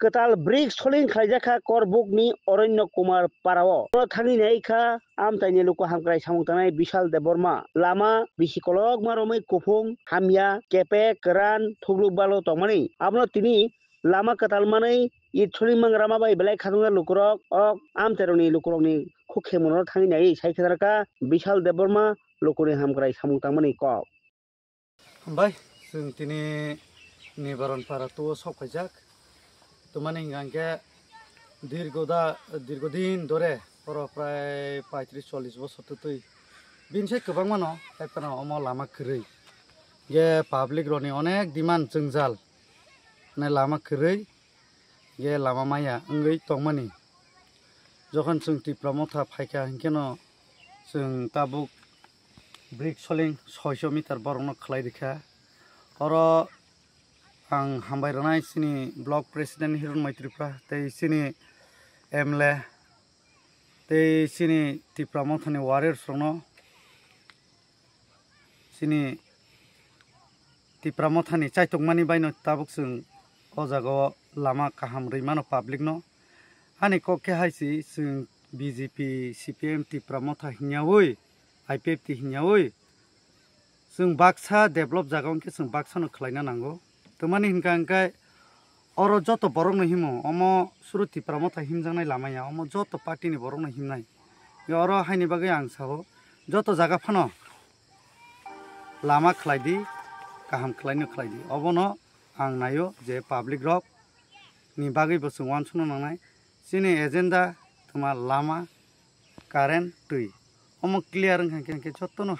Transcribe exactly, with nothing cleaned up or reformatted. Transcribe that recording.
kwtal brik soling khlaijakha Korbukni Oronyo Kumar Parao. Oro thangwi naikha amchaini luku hamkrai samung tangnai Bishal Debbarma. Lama bisi kolokma romwi kuphung, hamya, kepek, kwran, thukluk balo tongmani. Abono tini lama kwtal manwi it soling mangrama bai belai khatungna lukurok ok amchairokni lukurokni khuk khemungno thangwi naiwi sai khe narwkha Bishal Debbarma lukuni hamkrai samung tangmani kok. Hambai, chwng tini Nibaron para tuo sok khaijak. Tumani hingka hingke dirgo da, dirgo din dore, oro prai paitris chollis bosor twi twi. Bini sai kwbangma no, hai phano omo lama kwrwi. Ge public roni onek demand jwngjal. Ne lama kwrwi, ge lama maya wngwi tongmani. Jokhon chwng Tipra Motha phaikha, hinkhe no chwng tabuk brik soling soiso meter borokno khlai rikha. Oro ang hambai rwnai chini block president Hiron Mai Tripura tei chini M L A tei chini Tipra Mothani warriors rokno, chini Tipra Mothani chaitokmani baino tabuk chwng o jaga o lama kaham rwi mano public no. Ani kok khe hai si chwng B J P, C P M, Tipra Motha hingyaui, I P F T hingyaui chwng baksa develop jaga wngkhe chwng baksa no khlaina nango. Twmani hinkha hingkhe oro joto borok no himo, omo suru Tipra Motha himjaknai lama ya, omo joto party ni borok no himnai. Oro haini bagwi ang sao, joto jaga phano lama khlai di, kaham khlai no khlai di. Obono ang naio je public rok ni bagwi bo chwng uansukna nangnai. Chini agenda twma lama, current, twi. Omo clear wngkha khe, khe jotono